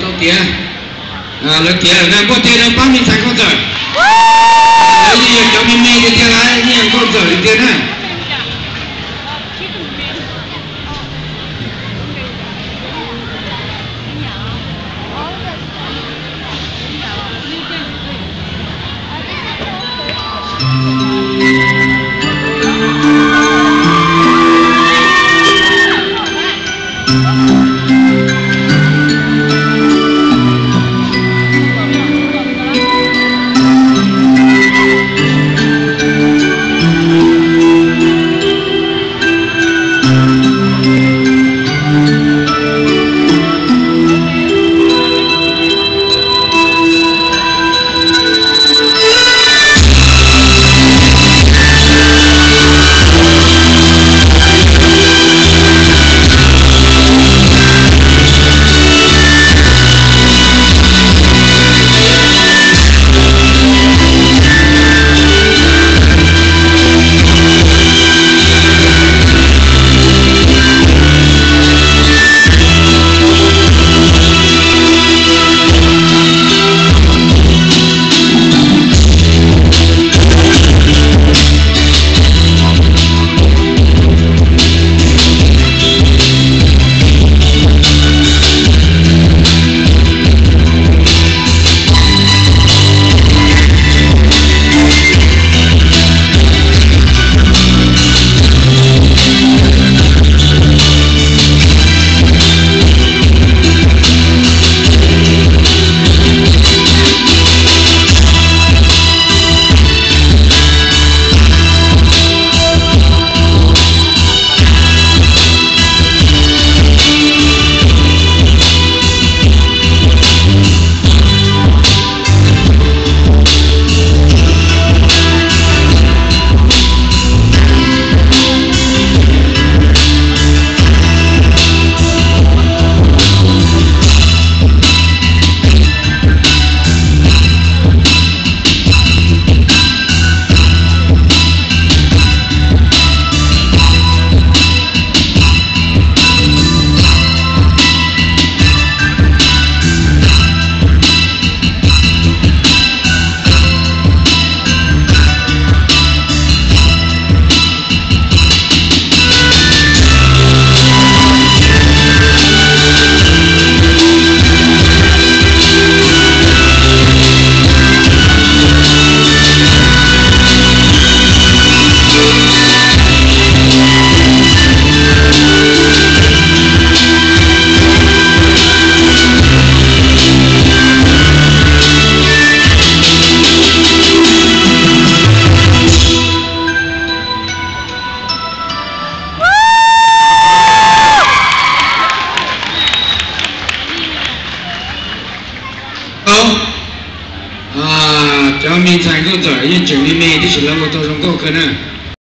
Tau tiav, lawv tiav lawm na, npuaj teg rau pab me ntxhais Nkauj Ntxawm. Lawv yeej yog cov me me tiag tiag, lawv yeej yog Nkauj Ntxawm tiag tiag na. Cov me ntxhais Nkauj Ntxawm yeej tseem me me tab sis lawv ua tau zoo nkauj kawg na.